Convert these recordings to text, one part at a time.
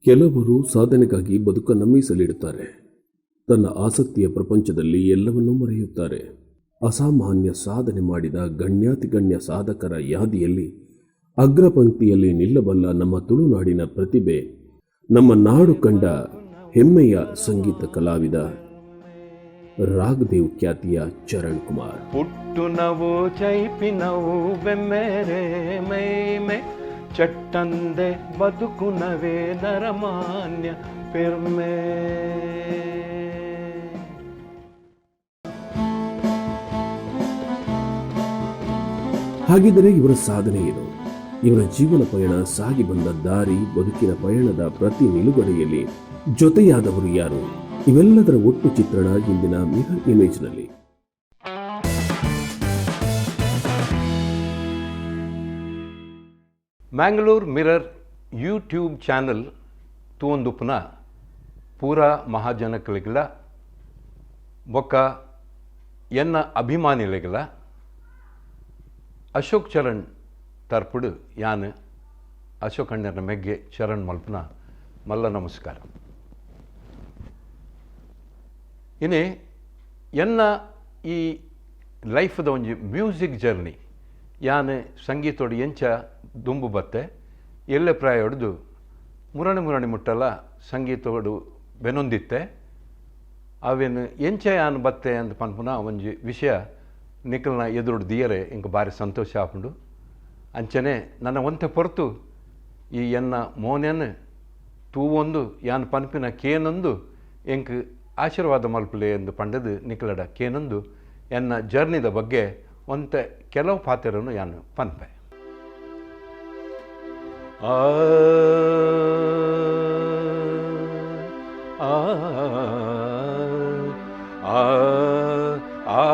ಕೆಲವರು ಸಾಧನೆಗಾಗಿ ಬದುಕನ್ನು ಮೀಸಲಿಡುತ್ತಾರೆ. ತನ್ನ ಆಸಕ್ತಿಯ ಪ್ರಪಂಚದಲ್ಲಿ ಎಲ್ಲವನ್ನೂ ಮರೆಯುತ್ತಾರೆ. ಅಸಾಮಾನ್ಯ ಸಾಧನೆ ಮಾಡಿದ ಗಣ್ಯಾತಿಗಣ್ಯ ಸಾಧಕರ ಯಾದಿಯಲ್ಲಿ ಅಗ್ರಪಂಕ್ತಿಯಲ್ಲಿ ನಿಲ್ಲಬಲ್ಲ ನಮ್ಮ ತುಳುನಾಡಿನ ಪ್ರತಿಭೆ, ನಮ್ಮ ನಾಡು ಕಂಡ ಹೆಮ್ಮೆಯ ಸಂಗೀತ ಕಲಾವಿದ, ರಾಗದೇವ್ ಖ್ಯಾತಿಯ ಚರಣ್ ಕುಮಾರ್. ಪುಟ್ಟುನವು ಚೈಪಿನವು ಬೆಮ್ಮೆರೆ ಮೈಮೆ ಚಟ್ಟಂದೆ ಬದುಕುನವೇ ನರಮಾನ್ಯ ಪೆರ್ಮೆ. ಹಾಗಿದ್ದರೆ ಇವರ ಸಾಧನೆ ಏನು? ಇವರ ಜೀವನ ಪಯಣ ಸಾಗಿ ಬಂದ ದಾರಿ, ಬದುಕಿನ ಪಯಣದ ಪ್ರತಿ ನಿಲುಗಡೆಯಲ್ಲಿ ಜೊತೆಯಾದವರು ಯಾರು? ಇವೆಲ್ಲದರ ಒಟ್ಟು ಚಿತ್ರಣ ಇಂದಿನ ಮಿರರ್ ಇಮೇಜ್ನಲ್ಲಿ. ಮ್ಯಾಂಗ್ಳೂರ್ ಮಿರರ್ ಯೂಟ್ಯೂಬ್ ಚಾನಲ್ ತೂವೊಂದುಪ್ಪುನ ಪೂರಾ ಮಹಾಜನಕುಲೆಗ್ಲ ಬೊಕ್ಕ ಎನ್ನ ಅಭಿಮಾನಿಲೆಗ್ಲ ಅಶೋಕ್ ಚರಣ್ ತರ್ಪುಡು ಯಾನ್ ಅಶೋಕ್ ಅಣ್ಣನ ಮೆಗ್ಗೆ ಚರಣ್ ಮಲ್ಪುನ ಮಲ್ಲ ನಮಸ್ಕಾರ. ಇನಿ ಎನ್ನ ಈ ಲೈಫ್ದ ಒಂಜಿ ಮ್ಯೂಸಿಕ್ ಜರ್ನಿ, ಯಾನ್ ಸಂಗೀತೋಡು ಎಂಚ ದುಂಬು ಬತ್ತೆ, ಎಲ್ಲೆ ಪ್ರಾಯ ಹೊಡೆದು ಮುರಣಿ ಮುರಣಿ ಮುಟ್ಟಲ ಸಂಗೀತೋಡು ಬೆನೊಂದಿತ್ತೆ, ಅವೇನು ಎಂಚ ಯಾನ್ ಬತ್ತೆ ಅಂದ್ ಪನ್ಪುನ ಒಂಜಿ ವಿಷಯ ನಿಕಲ್ನ ಎದುರುಡು ದಿಯರೆ ಎಂಕ್ ಬಾರಿ ಸಂತೋಷ ಆಪುಂಡು. ಅಂಚನೆ ನನ್ನ ಒಂತೆ ಪೊರ್ತು ಈ ಎನ್ನ ಮೋನೆನ್ ತೂವೊಂದು ಯಾನ್ ಪನ್ಪಿನ ಕೇನೊಂದು ಎಂಕ್ ಆಶೀರ್ವಾದ ಮಲ್ಪುಲೆ ಎಂದು ಪಂಡದು ನಿಕಲಡ ಕೇನೊಂದು ಎನ್ನ ಜರ್ನಿದ ಬಗ್ಗೆ ಒಂತೆ ಕೆಲವು ಪಾತೆರನು ಯಾನ್ ಪನ್ಪೆ. ಆ ಆ ಆ ಆ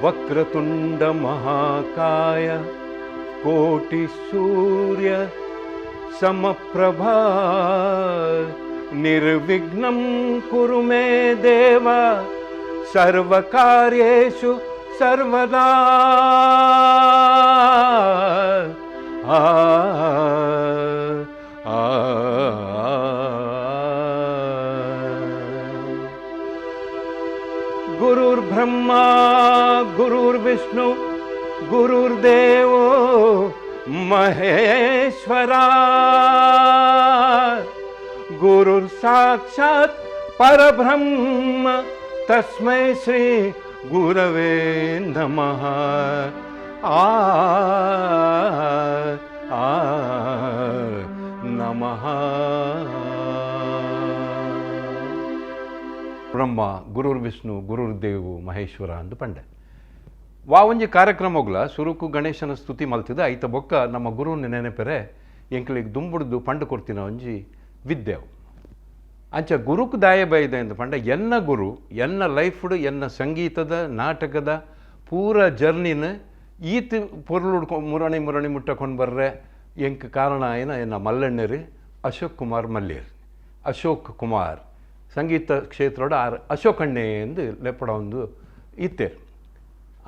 ವಕ್ರತುಂಡ ಮಹಾಕಾಯ ಕೋಟಿ ಸೂರ್ಯ ಸಮಪ್ರಭಾ ನಿರ್ವಿಘ್ನಂ ಕುರು ಮೇ ದೇವ ಸರ್ವಕಾರ್ಯೇಷು ಸರ್ವದಾ. ಆ ಆ ಗುರುರ್ಬ್ರಹ್ಮ ಗುರುರ್ವಿಷ್ಣು ಗುರುರ್ದೇವೋ ಮಹೇಶ್ವರ ಗುರುರ್ ಸಾಕ್ಷಾತ್ ಪರಬ್ರಹ್ಮ ತಸ್ಮೈ ಶ್ರೀ ಗುರವೇ ನಮಃ. ಆ ಆ ನಮಃ. ಬ್ರಹ್ಮ ಗುರುರ್ ವಿಷ್ಣು ಗುರುರ್ ದೇವು ಮಹೇಶ್ವರ ಅಂದು ಪಂಡೆ. ವಾ ಒಂಜಿ ಕಾರ್ಯಕ್ರಮಗ್ಲ ಸುರುಕು ಗಣೇಶನ ಸ್ತುತಿ ಮಲ್ತಿದ ಐತ ಬೊಕ್ಕ ನಮ್ಮ ಗುರುನ ನೆನೆಪೆರೆ ಎಂಕ್ಲಿಗ್ ದುಂಬುಡ್ದು ಪಂಡು ಕೊಡ್ತಿನ ಒಂಜಿ ವಿದ್ಯೆವು. ಅಂಚ ಗುರುಕ್ ದಾಯ ಬೈದ ಎಂದು ಪಂಡ, ಎನ್ನ ಗುರು ಎನ್ನ ಲೈಫ್ಡ್ ಎನ್ನ ಸಂಗೀತದ ನಾಟಕದ ಪೂರ ಜರ್ನಿನ ಈತ್ ಪೊರ್ಲು ಮುರಣಿ ಮುರಣಿ ಮುಟ್ಟಕೊಂಡು ಬರ್ರೆ ಎಂಕ್ ಕಾರಣ ಆಯ್ನ ಎನ್ನ ಮಲ್ಲಣ್ಣರು ಅಶೋಕ್ ಕುಮಾರ್ ಮಲ್ಲೇರ್. ಅಶೋಕ್ ಕುಮಾರ್ ಸಂಗೀತ ಕ್ಷೇತ್ರೋಡ ಆರ್ ಅಶೋಕ್ ಅಣ್ಣೆ ಎಂದು ಲೆಪ್ಪಡ ಒಂದು ಇತ್ತೇರು.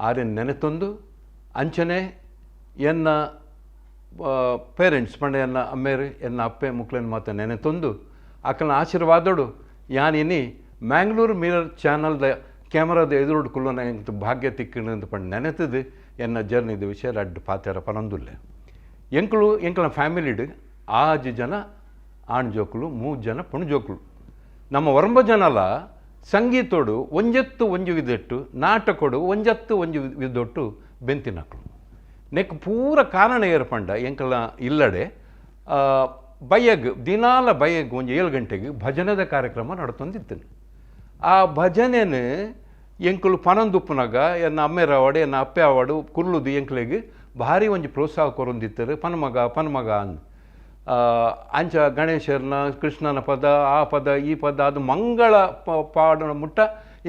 ಆರೆನ್ ನೆನೆತೊಂದು ಅಂಚನೆ ಎನ್ನ ಪೇರೆಂಟ್ಸ್ ಪಂಡ ಎನ್ನ ಅಮ್ಮೇರು ಎನ್ನ ಅಪ್ಪೆ ಮುಕ್ಲೆನ್ ಮಾತ ನೆನೆತೊಂದು ಅಕಲ್ನ ಆಶೀರ್ವಾದೋಡು ಯಾನಿನಿ ಮ್ಯಾಂಗ್ಳೂರು ಮಿರರ್ ಚಾನಲ್ದ ಕ್ಯಾಮರಾದ ಎದುರುಡು ಕುಲ್ಲನ ಎಂಕ್ ಭಾಗ್ಯ ತಿಕ್ಕಣಂದು ಪಂಡ ನೆನೆತದು ಎನ್ನ ಜರ್ನಿದ ವಿಷಯ ರಡ್ಡ್ ಪಾತೆರ ಪನೊಂದುಲ್ಲೆ. ಎಂಕುಲು ಎಂಕಲ್ನ ಫ್ಯಾಮಿಲಿಡ್ ಆಜಿ ಜನ ಆಣ್ ಜೋಕುಲು, ಮೂಜಿ ಜನ ಪೊಣ್ಣು ಜೋಕುಲು. ನಮ್ಮ ಒರಂಬ ಜನಲ ಸಂಗೀತೋಡು ಒಂಜೆತ್ತು ಒಂಜಿ ವಿದೆಟ್ಟು, ನಾಟಕೊಡು ಒಂಜತ್ತು ಒಂಜಿ ವಿದೊಟ್ಟು ಬೆಂತಿನಕುಲು. ನೆಕ್ ಪೂರ ಕಾರಣ ಏರ್ ಪಂಡ, ಎಂಕಲ್ನ ಇಲ್ಲಡೆ ಬಯ್ಯಗ್ ದಿನಾಲ ಬಯ್ಯಗ್ ಒಂಜಿ 7 ಗಂಟೆಗೆ ಭಜನೆದ ಕಾರ್ಯಕ್ರಮ ನಡತೊಂದಿತ್ತು. ಆ ಭಜನೆನ್ ಎಂಕುಲು ಪನೊಂದುಪ್ಪುನಗ ಎನ್ನ ಅಮ್ಮೆರ್ ಆವಡ್ ಎನ್ನ ಅಪ್ಪೆ ಆವಡ್ ಕುಲ್ಲುದು ಎಂಕ್ಲೆಗ್ ಭಾರಿ ಒಂಜಿ ಪ್ರೋತ್ಸಾಹ ಕೊರೊಂದಿತ್ತೆರ್, ಪನ್ಮಗ ಪನ್ಮಗ ಅಂದ್. ಅಂಚ ಗಣೇಶರ್ನ ಕೃಷ್ಣನ ಪದ, ಆ ಪದ ಈ ಪದ, ಅದು ಮಂಗಳ ಪಾಡುನ ಮುಟ್ಟ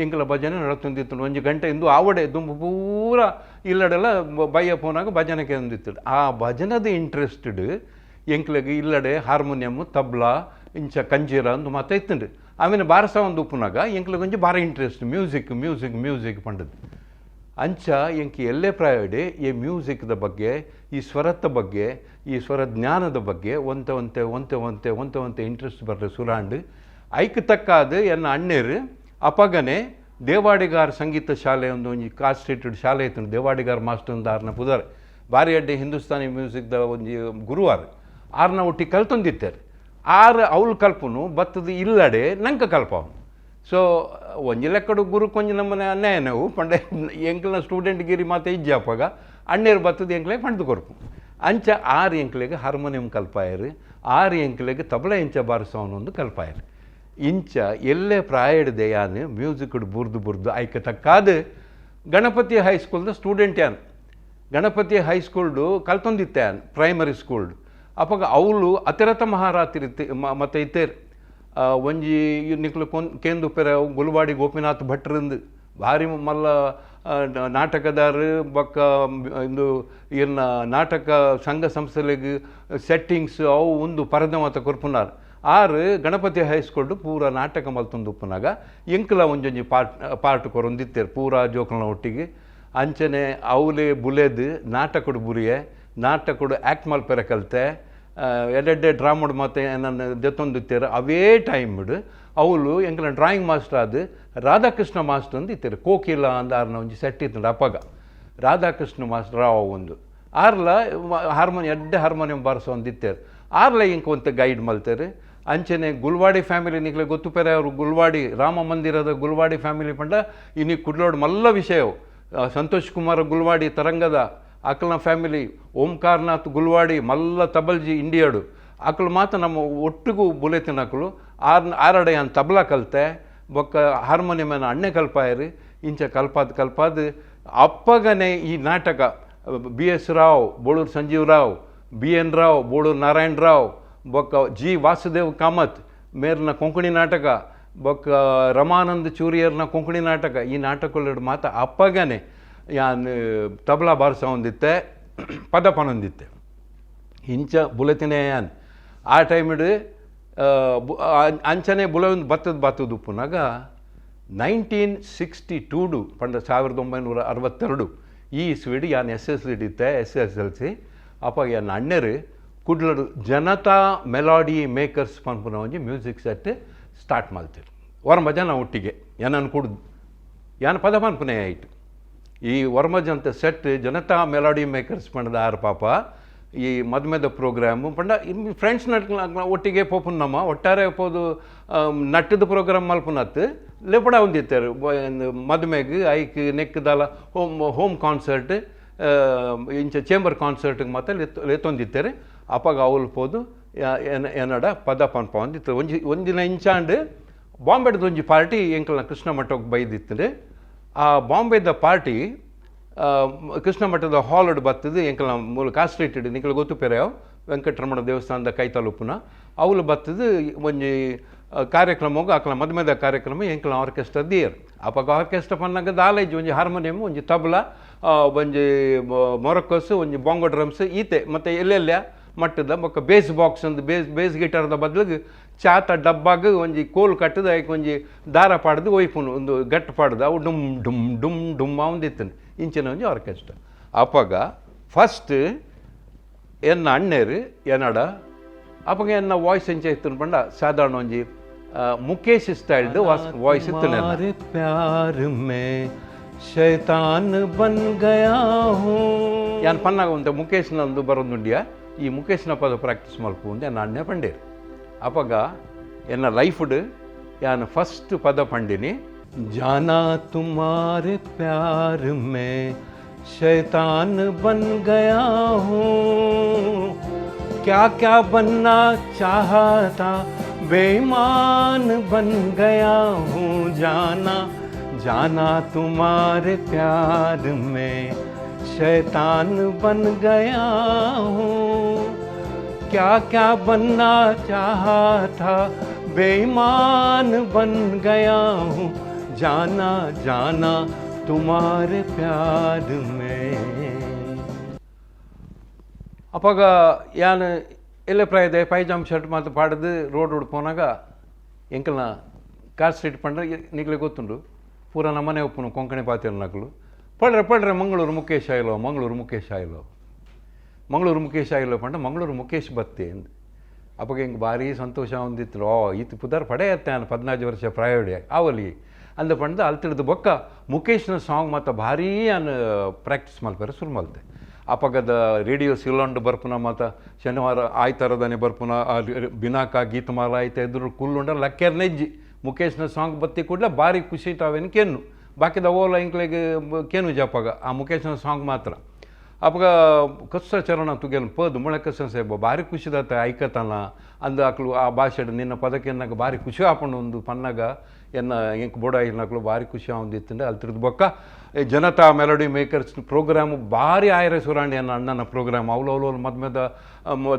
ಎಂಕಲ ಭಜನೆ ನಡತೊಂದಿತ್ತು. ಒಂಜಿ ಗಂಟೆ ಇಂದು ಆವಡೆ ದುಂಬು ಪೂರ ಇಲ್ಲಡೆಲ್ಲ ಬಯ್ಯ ಪೋನಾಗ ಭಜನೆ ಕೇಂದಿತ್ತು. ಆ ಭಜನೆದ ಇಂಟ್ರೆಸ್ಟೆಡ್ ಎಂಕ್ಲೆಗ್ ಇಲ್ಲಡೆ ಹಾರ್ಮೋನಿಯಮ್, ತಬ್ಲಾ, ಇಂಚ ಕಂಜೀರ ಅಂದು ಮಾತ ಇತ್ತುಂಡು. ಆಮೇಲೆ ಬಾರಸ ಒಂದು ಉಪ್ಪುನಾಗ ಎಂಕ್ಲೆಗ್ ಒಂಜಿ ಭಾರಿ ಇಂಟ್ರೆಸ್ಟ್ ಮ್ಯೂಸಿಕ್ ಮ್ಯೂಸಿಕ್ ಮ್ಯೂಸಿಕ್ ಪಂಡದು. ಅಂಚ ಎಂಕ್ ಎಲ್ಲೆ ಪ್ರಾಯಡೆ ಈ ಮ್ಯೂಸಿಕ್ದ ಬಗ್ಗೆ, ಈ ಸ್ವರತ್ತ ಬಗ್ಗೆ, ಈ ಸ್ವರ ಜ್ಞಾನದ ಬಗ್ಗೆ ಒಂತೆ ಒಂತೆ ಒಂತೆ ಒಂತೆ ಒಂತೆ ಒಂತೆ ಇಂಟ್ರೆಸ್ಟ್ ಬರ್ರೆ ಸುರಾಂಡ್. ಐಕ್ ತಕ್ಕಾದ್ ಎನ್ನ ಅಣ್ಣೆರ್ ಅಪಗನೆ ದೇವಾಡಿಗಾರ್ ಸಂಗೀತ ಶಾಲೆ ಒಂದು ಒಂಜಿ ಕಾರ್ ಸ್ಟ್ರೀಟ್ ಶಾಲೆ ಇತ್ತು. ದೇವಾಡಿಗಾರ್ ಮಾಸ್ಟರ್ ಅಂದ್ ಆರ್ನ ಪುದರ್. ಬಾರಿ ಎಡ್ಡೆ ಹಿಂದೂಸ್ತಾನಿ ಮ್ಯೂಸಿಕ್ದ ಒಂಜಿ ಗುರುವಾರ್. ಆರ್ನ ಒಟ್ಟಿ ಕಲ್ತೊಂದಿತ್ತೆರ್. ಆರ್ ಅವ್ಲು ಕಲ್ಪುನು ಬತ್ತದ ಇಲ್ಲಡೆ ನಂಕ ಕಲ್ಪವನು. ಸೊ ಒಂಜಿ ಲೆಕ್ಕಡು ಗುರುಕ್ ಒಂಜಿ ನಮ್ಮನೆ ಅನ್ಯಾಯನವು ಪಂಡ ಎಂಕ್ಲನ ಸ್ಟೂಡೆಂಟ್ ಗಿರಿ ಮಾತ ಇಜ್ಜಿ. ಅಪಗ ಅಣ್ಣೆರ್ ಬತ್ತದ ಎಂಕ್ಲೆಗ್ ಪಂಡ್ದ್ ಕೊರ್ಪು. ಅಂಚ ಆರ್ ಎಂಕ್ಲೆಗ್ ಹಾರ್ಮೋನಿಯಂ ಕಲ್ಪಾಯೆರ್, ಆರ್ ಎಂಕ್ಲೆಗ್ ತಬಲ ಎಂಚ ಬಾರಿಸವನು ಅಂದ್ ಕಲ್ಪಾಯೆರ್. ಇಂಚ ಎಲ್ಲೆ ಪ್ರಾಯಡ್ ಯಾನ್ ಮ್ಯೂಸಿಕ್ಡ್ ಬುರ್ದು ಬುರ್ದು ಐಕ್ ತಕ್ಕಾದ್ ಗಣಪತಿ ಹೈಸ್ಕೂಲ್ದ ಸ್ಟೂಡೆಂಟ್ ಯಾನ್. ಗಣಪತಿ ಹೈಸ್ಕೂಲ್ಡು ಕಲ್ತೊಂದಿತ್ತೆ ಯಾನ್ ಪ್ರೈಮರಿ ಸ್ಕೂಲ್ಡ್. ಅಪಗ ಅವ್ಲು ಅತಿರಥ ಮಹಾರಾತ್ರಿ ಮತ್ತೆ ಇತ್ತೇರ್. ಒಂಜಿ ನಿಕ್ಲು ಕೊನ್ ಕೇಂದುಪ್ಪೆರೆ ಗುಲ್ವಾಡಿ ಗೋಪಿನಾಥ್ ಭಟ್ರಂದು ಭಾರಿ ಮಲ್ಲ ನಾಟಕದಾರ್ ಬೊಕ್ಕ ಇಂದು ಇರ್ನ ನಾಟಕ ಸಂಘ ಸಂಸ್ಥೆಲೆಗ್ ಸೆಟ್ಟಿಂಗ್ಸ್ ಅವು ಉಂದು ಪರದೆ ಮಾತ ಕೊರ್ಪುನಾರ್. ಆರ್ ಗಣಪತಿ ಹೈಸ್ಕೂಲ್ಡು ಪೂರ ನಾಟಕ ಮಲ್ತೊಂದು ಉಪ್ಪುನಾಗ ಎಂಕ್ಲ ಒಂಜೊಂಜಿ ಪಾರ್ಟ್ ಪಾರ್ಟ್ ಕೊರೊಂದಿತ್ತೆರ್ ಪೂರ ಜೋಕುಲ್ನ ಒಟ್ಟಿಗೆ. ಅಂಚನೆ ಅವ್ಲೆ ಬುಲೆದ್ ನಾಟಕಡ್ ಬುರಿಯೆ, ನಾಟಕಡ್ ಆ್ಯಕ್ಟ್ ಮಲ್ಪೆರೆ ಕಲ್ತೆ. ಎಡ್ಡೆಡ್ಡೆ ಡ್ರಾಮಡ್ ಮಾತ ಎನನ್ ದೆತ್ತೊಂದಿತ್ತೆರ್. ಅವೇ ಟೈಮ್ಡ್ ಅವ್ಲು ಎಂಕ್ಲ ಡ್ರಾಯಿಂಗ್ ಮಾಸ್ಟರ್ ಆದ್ ರಾಧಾಕೃಷ್ಣ ಮಾಸ್ಟರ್ ಅಂದ್ ಇತ್ತೆರ್. ಕೋಕಿಲ ಅಂದ್ ಆರ್ನ ಒಂಜಿ ಸೆಟ್ ಇತ್ತುಂಡು. ಅಪಗ ರಾಧಾಕೃಷ್ಣ ಮಾಸ್ಟರ್ ರಾವ್ ಒಂದು ಆರ್ಲ ಹಾರ್ಮೋನಿಯಂ ಎಡ್ಡೆ ಹಾರ್ಮೋನಿಯಂ ಬಾರಿಸೊಂದಿತ್ತೆರ್. ಆರ್ಲ ಇಂಕ್ ಒಂತೆ ಗೈಡ್ ಮಲ್ತೆರ್. ಅಂಚನೆ ಗುಲ್ವಾಡಿ ಫ್ಯಾಮಿಲಿ ನಿಕ್ಲೆ ಗೊತ್ತುಪೆರೆ ಅವರು. ಗುಲ್ವಾಡಿ ರಾಮ ಮಂದಿರದ ಗುಲ್ವಾಡಿ ಫ್ಯಾಮಿಲಿ ಪಂಡ ಇನಿ ಕುಡ್ಲೋಡ್ ಮಲ್ಲ ವಿಷಯ. ಸಂತೋಷ್ ಕುಮಾರ್ ಗುಲ್ವಾಡಿ ತರಂಗದ ಅಕ್ಲ್ನ ಫ್ಯಾಮಿಲಿ, ಓಂಕಾರ್ನಾಥ್ ಗುಲ್ವಾಡಿ ಮಲ್ಲ ತಬಲ್ಜಿ ಇಂಡಿಯಾಡು. ಅಕ್ಲು ಮಾತ ನಮ್ಮ ಒಟ್ಟಿಗೂ ಬುಲೆತಿನಕುಲು. ಆರ್ ಆರಡೆ ಯಾನ್ ತಬಲಾ ಕಲ್ತೆ, ಬೊಕ್ಕ ಹಾರ್ಮೋನಿಯಂ ಅಣ್ಣೆ ಕಲ್ಪಾಯರು. ಇಂಚ ಕಲ್ಪಾದ್ ಕಲ್ಪಾದ್ ಅಪ್ಪಗನೆ ಈ ನಾಟಕ B S Rao, Bolur Sanjeev Rao, B N Rao, Bolur Narayan Rao, ಬೊಕ್ಕ ಜಿ ವಾಸುದೇವ್ ಕಾಮತ್ ಮೇರ್ನ ಕೊಂಕಣಿ ನಾಟಕ, ಬೊಕ್ಕ ರಮಾನಂದ್ ಚೂರಿಯರ್ನ ಕೊಂಕಣಿ ನಾಟಕ, ಈ ನಾಟಕಗಳು ಮಾತ ಅಪ್ಪಗನೆ ಯಾನ್ ತಬಲಾ ಬಾರಿಸೊಂದಿತ್ತೆ, ಪದ ಪನೊಂದಿತ್ತೆ. ಇಂಚ ಬುಲೆತಿನೇ ಯಾನ್ ಆ ಟೈಮಿಡ್. ಅಂಚನೆ ಬುಲೆವೊಂದು ಬತ್ತದ ಬತ್ತದ ಉಪ್ಪುನಾಗ 1962ಡು ಪಂಡ 1962 ಈ ಇಸ್ವಿಡ್ ಯಾನ್ S S L ಇತ್ತೆ, S S L C. ಅಪ್ಪ ಎನ್ನ ಅಣ್ಣೆರ್ ಕುಡ್ಲಡು ಜನತಾ ಮೆಲಾಡಿ ಮೇಕರ್ಸ್ ಪನ್ಪುನ ಒಂಜಿ music set start ಮಲ್ತೆರ್. ಒರ್ಂಬ ಜನ ಒಟ್ಟಿಗೆ ಎನನ್ ಕುಡ್ದು ಯಾನ್ ಪದ ಪನ್ಪುನೆ ಆಯ್ತು. ಈ ಒರ್ಂಬ ಸೆಟ್ ಜನತಾ ಮೆಲಾಡಿ ಮೇಕರ್ಸ್ ಪಂಡದ ಆರ್ ಪಾಪ ಈ ಮದ್ಮೆದ ಪ್ರೋಗ್ರಾಮು ಪಂಡ ಫ್ರೆಂಡ್ಸ್ ನಟ್ ಒಟ್ಟಿಗೆ ಪೋಪುನ ನಮ್ಮ ಒಟ್ಟಾರೆ ಪೋದು ನಟ್ಟದ ಪ್ರೋಗ್ರಾಮ್ ಮಲ್ಪುನತ್ ಲೆಪಡ ಒಂದಿತ್ತೆರ್. ಮದ್ಮೆಗ್ ಐಕ್ ನೆಕ್ ದಾಲ home home concert ಇಂಚ ಚೇಂಬರ್ ಕಾನ್ಸರ್ಟ್ಗೆ ಮಾತ್ರ ಲೆತ್ತೊಂದಿತ್ತೆರ್. ಅಪಗ ಅವ್ಲು ಪೋದು ಎನ್ನಡ ಪದ ಪನ್ಪ ಒಂದಿತ್ತು. ಒಂಜಿ ಒಂದಿನ ಇಂಚಾಂಡ್ ಬಾಂಬೆಡ್ದ ಒಂಜಿ ಪಾರ್ಟಿ ಎಂಕಲ್ನ ಕೃಷ್ಣ ಮಠಕ್ಕೆ ಬೈದಿತ್ತುಂಡು. ಆ ಬಾಂಬೆದ ಪಾರ್ಟಿ ಕೃಷ್ಣ ಮಠದ ಹಾಲ್ಡ್ ಬತ್ತದು ಎಂಕಲ್ನ ಮೂಲ ಕಾರ್ ಸ್ಟ್ರೀಟ್ ನಿಕಲ್ ಗೊತ್ತು ಪೆರೆಯವ್ ವೆಂಕಟರಮಣ ದೇವಸ್ಥಾನದ ಕೈತಲುಪ್ಪುನ ಅವ್ಲು ಬತ್ತದು ಒಂಜಿ ಕಾರ್ಯಕ್ರಮಗ್ ಅಕ್ಲ ಮದ್ಮೆದ ಕಾರ್ಯಕ್ರಮ. ಎಂಕಲ್ನ ಆರ್ಕೆಸ್ಟ್ರಾ ದಿಯರ್. ಅಪಗ ಆರ್ಕೆಸ್ಟ್ರಾ ಪನ್ನಗ ದಾಲ ಇಜ್ಜಿ. ಒಂಜಿ ಹಾರ್ಮೋನಿಯಂ, ಒಂಜಿ ತಬಲ, ಒಂಜಿ ಮೊರಕೋಸ್, ಒಂಜಿ ಬಾಂಗೋ ಡ್ರಮ್ಸ್ ಈತೆ ಮತ್ತೆ ಎಲ್ಲೆಲ್ಲ ಮಟ್ಟದ ಬೊಕ್ಕ ಬೇಸ್ ಬಾಕ್ಸ್ ಅಂದ್ ಬೇಸ್ ಬೇಸ್ ಗಿಟಾರ್ದ ಬದ್ಲಿಗೆ ಚಾತ ಡಬ್ಬಾಗ್ ಒಂಜಿ ಕೋಲು ಕಟ್ಟದ ಐಕ್ ಒಂಜಿ ದಾರ ಪಾಡ್ದು ಒಯ್ಪುನು ಒಂದು ಗಟ್ಟು ಪಾಡ್ದು ಅವು ಡುಮ್ ಡುಮ್ ಡುಮ್ ಡುಮ್ ಒಂದಿತ್ತನು. ಇಂಚಿನ ಒಂಜಿ ಆರ್ಕೆಸ್ಟ್ರಾ. ಅಪಗ ಫಸ್ಟ್ ಎನ್ನ ಅಣ್ಣೆರ್ ಎನ್ನಡ ಅಪಗ ಎನ್ನ ವಾಯ್ಸ್ ಎಂಚ ಇತ್ತು ಪಂಡ ಸಾಧಾರಣ ಒಂಜಿ ಮುಖೇಶ್ ಸ್ಟೈಲ್ಡ್ ವಾಯ್ಸ್ ಇತ್ತು ನನ್ನ. प्यार में शैतान बन गया हूँ ಯಾನ್ ಪನ್ನಾಗ ಒಂತೆ ಮುಖೇಶ್ನಂದು ಬರೋದುಂಡಿಯ. ಈ ಮುಖೇಶ್ನ ಪದ ಪ್ರಾಕ್ಟೀಸ್ ಮಲ್ಪು ಅಂದೆ ಎನ್ನ ಅಣ್ಣೆ ಪಂಡೇರು. ಅಪಗ ಎನ್ನ ಲೈಫ್ಡ್ ಯಾನ್ ಫಸ್ಟ್ ಪದ ಪಂಡಿನಿ. जाना तुम्हारे प्यार में शैतान बन गया हूँ, क्या क्या बनना चाहा था, बेईमान बन गया हूँ। जाना जाना तुम्हारे प्यार में शैतान बन गया हूँ, क्या क्या बनना चाहा था, बेईमान बन गया हूँ। जाना जाना तुम्हारे प्यार में. ಅಪಗ ಯಾನ್ ಎಲ್ಲೆ ಪ್ರಾಯದ ಪೈಜಾಮ್ ಶರ್ಟ್ ಮಾತ ಪಾಡ್ದು ರೋಡ್ ರೋಡ್ ಪೋನಾಗ ಎಂಕಲ್ನ ಕಾರ್ ಸ್ಟ್ರೀಟ್ ಪಂಡ ನಿಕ್ಲೆ ಗೊತ್ತುಂಡು, ಪೂರ ನಮ್ಮನೆ ಉಪ್ಪುನು ಕೊಂಕಣಿ ಪಾತೆರ್ನಕುಲು. ಪಳ್ರೆ ಪಳ್ರೆ ಮಂಗಳೂರು ಮುಕೇಶ್ ಆಯ್ಲೋ, ಮಂಗಳೂರು ಮುಕೇಶ್ ಆಯ್ಲೋ, ಮಂಗಳೂರು ಮುಕೇಶ್ ಆಯ್ಲೋ ಪಂಡ ಮಂಗಳೂರು ಮುಕೇಶ್ ಬತ್ತೆ ಅಂದ್. ಅಪಗ ಎಂಕ್ ಬಾರಿ ಸಂತೋಷ ಆವೊಂದಿತ್ತು. ಓ ಈತ್ ಪುದರ್ ಪಡೆಯತ್ತೆ ಆನ್ 14 ವರ್ಷ ಪ್ರಾಯೋಡಿ ಆವಲಿ ಅಂದ ಪಂಡ್ದ್ ಅಲ್ತಿಡ್ದು ಬೊಕ್ಕ ಮುಕೇಶ್ನ ಸಾಂಗ್ ಮಾತ ಭಾರೀ ಆನ್ ಪ್ರಾಕ್ಟೀಸ್ ಮಲ್ಪೆರೆ ಸುರು ಮಲ್ತೆ. ಅಪಗದ ರೇಡಿಯೋ ಸಿಲೋಂಡ್ ಬರ್ಪುನ ಮಾತ ಶನಿವಾರ ಆಯ್ತಾರದಾನೆ ಬರ್ಪುನ ಬಿನಾಕ ಗೀತಮಾಲ ಐತೆ ಎದುರು ಕುಲ್ಲುಂಡ ಲಕ್ಕೆರ್ ನೆಜ್ಜಿ ಮುಕೇಶ್ನ ಸಾಂಗ್ ಬತ್ತಿ ಕೂಡಲೇ ಭಾರಿ ಖುಷಿ ತಾವೇನು ಕೆನ್ನು ಬಾಕಿದ ಓಲ ಇಂಕ್ಲೆಗ್ ಕೇನು ಜಪಗ ಆ ಮುಕೇಶ್ನ ಸಾಂಗ್ ಮಾತ್ರ. ಅಪಗ ಕಸ್ಸ ಚರಣ ತುಗೆಲ್ ಪದು ಮೊಳೆ ಕಸ್ಸ ಸಾಹೇಬ ಭಾರಿ ಖುಷಿದಾತ ಐಕತನ ಅಂದ ಅಕ್ಲು ಆ ಭಾಷೆಡ್ ನಿನ್ನ ಪದಕ್ಕೆನ್ನಾಗ ಭಾರಿ ಖುಷಿ ಆಪುಂಡು ಒಂದು ಪನ್ನಗ ಎನ್ನ ಎಂಕ್ ಬೋಡಾಯಿನಕ್ಲು ಭಾರಿ ಖುಷಿ ಆವೊಂದಿತ್ತಂಡೆ. ಅಲ್ತಿರ್ದು ಬೊಕ್ಕ ಈ ಜನತಾ ಮೆಲೋಡಿ ಮೇಕರ್ಸ್ ಪ್ರೋಗ್ರಾಮ್ ಭಾರಿ ಆಯರೆ ಸುರಾಂಡಿ ಎನ್ನ ಅಣ್ಣನ ಪ್ರೋಗ್ರಾಮ್ ಅವ್ಲು ಅವ್ಲು ಅವ್ಲು ಮದ್ಮೆದ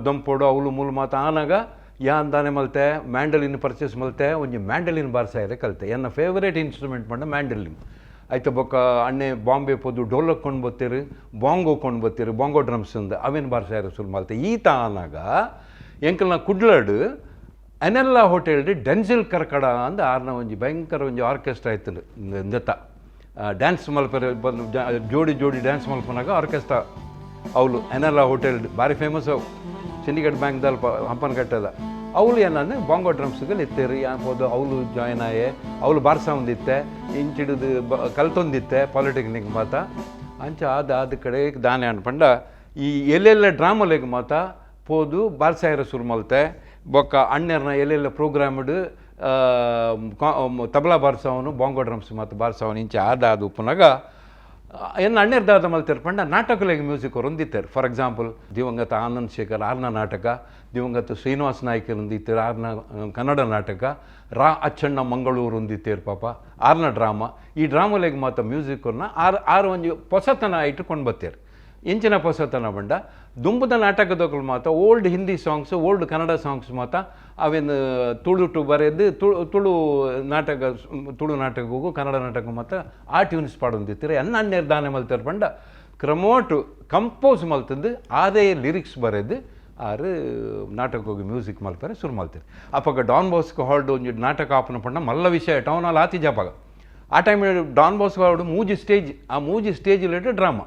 ದಂಪೋಡು ಅವ್ಲು ಮೂಲು ಮಾತ ಆನಾಗ ಯಾನ್ ದಾನೆ ಮಲ್ತೆ ಮ್ಯಾಂಡಲಿನ್ ಪರ್ಚೇಸ್ ಮಲ್ತೆ ಒಂಜಿ ಮ್ಯಾಂಡಲಿನ್ ಬಾರ್ಸಾಯರೆ ಕಲ್ತೆ. ಎನ್ನ ಫೇವರೇಟ್ ಇನ್ಸ್ಟ್ರೂಮೆಂಟ್ ಪಂಡ ಮ್ಯಾಂಡಲಿನ್. ಐತ ಬೊಕ್ಕ ಅಣ್ಣೆ ಬಾಂಬೆ ಪೋದು ಡೋಲಕ್ ಕೊಂಡು ಬತ್ತೀರು, ಬಾಂಗೋ ಕೊಂಡು ಬತ್ತೀರು, ಬಾಂಗೋ ಡ್ರಮ್ಸ್ ಅಂದ್ ಅವೇನು ಬಾರ್ಸಾಯರೆ ಸುರು ಮಲ್ತೆ. ಈತ ಆನಾಗ ಎಂಕಲ್ನ ಕುಡ್ಲಡ್ ಅನೆಲ್ಲ ಹೋಟೆಲ್ ಡೆನ್ಸಿಲ್ ಕರ್ಕಡ ಅಂದ್ ಆರ್ನ ಒಂಜಿ ಭಯಂಕರ ಒಂಜಿ ಆರ್ಕೆಸ್ಟ್ರಾ ಇತ್ತು ಇಂದೆತ್ತ ಡ್ಯಾನ್ಸ್ ಮಲ್ಪೆರೆ ಬಂದು ಜೋಡಿ ಜೋಡಿ ಡ್ಯಾನ್ಸ್ ಮಲ್ಪನಾಗ ಆರ್ಕೆಸ್ಟ್ರಾ ಅವಳು ಅನೆಲ್ಲ ಹೋಟೆಲ್ ಭಾರಿ ಫೇಮಸ್ ಅವು ಸಿಂಡಿಕೇಟ್ ಬ್ಯಾಂಕ್ದಲ್ಪ ಹಂಪನಕಟ್ಟೆದ. ಅವಳು ಏನಂದ್ರೆ ಬಾಂಗೋ ಡ್ರಮ್ಸ್ಗಳು ಇತ್ತೇರು ಯಾನ್ ಪೋದು ಅವಳು ಜಾಯ್ನ್ ಆಯೆ. ಅವಳು ಬಾರ್ಸ ಒಂದಿತ್ತೆ ಇಂಚಿಡಿದು ಕಲ್ತೊಂದಿತ್ತೆ ಪಾಲಿಟೆಕ್ನಿಕ್ ಮಾತ. ಅಂಚ ಆದ ಆದ ಕಡೆ ದಾನೆ ಅನ್ಪಂಡ ಈ ಎಲ್ಲೆಲ್ಲ ಡ್ರಾಮಲೆಗ್ ಮಾತ ಪೋದು ಬಾರ್ಸಾಯರ ಸುರು ಮಲ್ತೆ. ಬೊಕ್ಕ ಅಣ್ಣೆರ್ನ ಎಲ್ಲೆಲ್ಲ ಪ್ರೋಗ್ರಾಮ್ಡ್ ತಬಲಾ ಬಾರ್ಸವನು ಬಾಂಗೋ ಡ್ರಮ್ಸ್ ಮತ್ತು ಬಾರ್ಸವನು ಇಂಚ ಆದ ಆದ ಉಪ್ಪುನಾಗ ಎನ್ನ ಅಣ್ಣೆರ್ ದಾದ ಮಲ್ತೆರ್ ಪಂಡ ನಾಟಕಲೆಗ್ ಮ್ಯೂಸಿಕ್ ಹೊಂದಿತ್ತಾರೆ. ಫಾರ್ ಎಕ್ಸಾಂಪಲ್ ದಿವಂಗತ ಆನಂದ್ ಶೇಖರ್ ಆರ್ನ ನಾಟಕ, ದಿವಂಗತ ಶ್ರೀನಿವಾಸ ನಾಯ್ಕರ್ ಹೊಂದಿತ್ತಾರೆ ಆರ್ನ ಕನ್ನಡ ನಾಟಕ, ರಾ ಅಚ್ಚಣ್ಣ ಮಂಗಳೂರು ಹೊಂದಿತ್ತೇರು ಪಾಪ ಆರ್ನ ಡ್ರಾಮಾ. ಈ ಡ್ರಾಮಲೆಗ್ ಮಾತ ಮ್ಯೂಸಿಕ್ಕನ್ನ ಆರ್ ಆರು ಒಂಜಿ ಪೊಸತನ ಇಟ್ಟುಕೊಂಡು ಬತ್ತೇರು. ಇಂಚಿನ ಪೊಸತನ ಬಂಡ ದುಂಬುದ ನಾಟಕದೊಕಲು ಮಾತ old Hindi songs, old Kannada songs ಮಾತ ಅವೇನು ತುಳುಟು ಬರೆದು ತುಳು ತುಳು ನಾಟಕ, ತುಳು ನಾಟಕಕ್ಕೂ ಕನ್ನಡ ನಾಟಕ ಮಾತ ಆ ಟ್ಯೂನ್ಸ್ ಪಾಡೊಂದಿತ್ತಾರೆ. ಎನ್ನ ಅಣ್ಣೆರ್ ದಾನೆ ಮಲ್ತೆರ್ ಪಂಡ ಕ್ರಮೋಟು ಕಂಪೋಸ್ ಮಲ್ತದ್ದು ಆದೇ ಲಿರಿಕ್ಸ್ ಬರೆದು ಆರು ನಾಟಕಕ್ಕೆ ಮ್ಯೂಸಿಕ್ ಮಲ್ಪರೆ ಶುರು ಮಲ್ತಾರೆ. ಅಪಗ ಡಾನ್ ಬಾಸ್ಕೋ ಹಾಲ್ಡ್ ಒಂಜಿ ನಾಟಕ ಆಪನ ಪಂಡ ಮಲ್ಲ ವಿಷಯ ಟೌನ್ ಹಾಲ್ ಆತಿಜ ಅಪಗ. ಆ ಟೈಮ್ ಡಾನ್ ಬಾಸ್ಕೋ ಹಾಲ್ಡ್ ಮೂಜಿ ಸ್ಟೇಜ್, ಆ ಮೂಜಿ ಸ್ಟೇಜ್ ಡ್ರಾಮಾ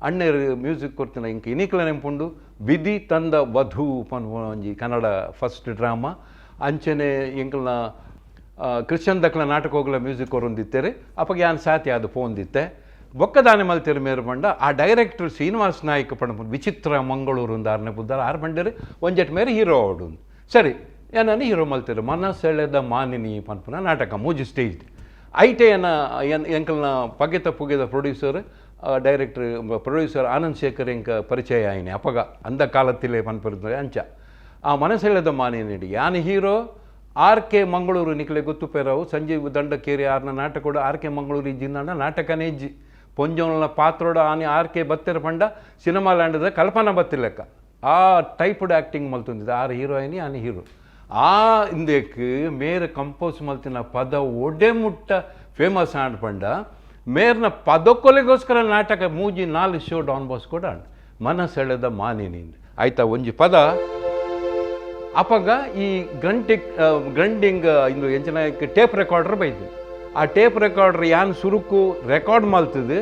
ಅಣ್ಣೆರ್ ಮ್ಯೂಸಿಕ್ ಕೊಡ್ತಿನ ಇಂಕ ಇನಿಕ್ಲ ನೆಂಪುಂಡು. ವಿಧಿ ತಂದ ವಧು ಪನ್ಪುನ ಒಂಜಿ ಕನ್ನಡ ಫಸ್ಟ್ ಡ್ರಾಮಾ. ಅಂಚನೆ ಎಂಕಲ್ನ ಕ್ರಿಶ್ಚಿಯನ್ ದಕ್ಲ ನಾಟಕೋಗ್ಲ ಮ್ಯೂಸಿಕ್ ಕೊರೊಂದಿತ್ತೆರ್. ಅಪಗ ಯಾನ್ ಸಾತಿ ಅದು ಪೋಂದಿತ್ತೆ. ಬೊಕ್ಕ ದಾನೆ ಮಲ್ತೆರ್ ಮೇರು ಪಂಡ ಆ ಡೈರೆಕ್ಟರ್ ಶ್ರೀನಿವಾಸ್ ನಾಯ್ಕ ಪಂಡ ವಿಚಿತ್ರ ಮಂಗಳೂರು ಆರ್ನೆ ಪುದ್ದಾರ್ ಆರ್ ಪಂಡೆರ್ ಒಂಜೆಟ್ ಮೇರೆ ಹೀರೋ ಅವಡು. ಸರಿ ಏನಾನ ಹೀರೋ ಮಲ್ತೆರ್ ಮನಸೆಳೆದ ಮಾನಿನಿ ಪನ್ಪುನ ನಾಟಕ ಮೂಜಿ ಸ್ಟೇಜ್. ಐಟೆ ಎನ್ನ ಎಂಕಲ್ನ ಪಗೆತ ಪುಗೆದ producer director producer Anand Shekhar ಎಂಕ ಪರಿಚಯ ಆಯಿನಿ ಅಪಗ ಅಂದ ಕಾಲತ್ತಿಲೆ ಪನ್ಪುರ್ದು ಅಂಚ. ಆ ಮನಸೆಳೆದ ಮಾನಿನಿ ಯಾನ್ ಹೀರೋ, ಆರ್ ಕೆ ಮಂಗಳೂರು ನಿಕ್ಲೆ ಗೊತ್ತು ಪೇರವು ಸಂಜೀವ್ ದಂಡಕೇರಿ ಆರ್ನ ನಾಟಕೋಡು ಆರ್ ಕೆ ಮಂಗಳೂರು ಇಜ್ಜಿಂದ ನಾಟಕನೇ ಇಜ್ಜಿ. ಪೊಂಜೋಲ್ನ ಪಾತ್ರೋಡ ಆನಿ ಆರ್ ಕೆ ಬತ್ತೆರ್ ಪಂಡ ಸಿನಿಮಾ ಲ್ಯಾಂಡದ ಕಲ್ಪನಾ ಬತ್ತಿಲೆಕ್ಕ ಆ ಟೈಪ್ಡ್ ಆ್ಯಕ್ಟಿಂಗ್ ಮಲ್ತೊಂದಿದ್ದೆ. ಆರ್ ಹೀರೋಯಿನಿ ಆನಿ ಹೀರೋ. ಆ ಇಂದೆಕ್ ಮೇರ್ ಕಂಪೋಸ್ ಮಲ್ತಿನ ಪದ ಒಡೆ ಮುಟ್ಟ ಫೇಮಸ್ ಆಂಡ್ ಪಂಡ ಮೇರ್ನ ಪದಕ್ಕೊಲೆಗೋಸ್ಕರ ನಾಟಕ ಮೂಜಿ ನಾಲ್ ಶೋ ಡಾನ್ ಬಾಸ್ಕೋಡ್ ಆಂಡ್ ಮನಸೆಳೆದ ಮಾನಿನಿ ಆಯ್ತಾ ಒಂಜಿ ಪದ. ಅಪಗ ಈ ಗ್ರಂಟಿಕ್ ಗ್ರಂಡಿಂಗ್ ಇಂದು ಎಂಚಿನ ಟೇಪ್ ರೆಕಾರ್ಡರ್ ಬೈದು. ಆ ಟೇಪ್ ರೆಕಾರ್ಡರ್ ಯಾನ್ ಸುರುಕು ರೆಕಾರ್ಡ್ ಮಲ್ತದು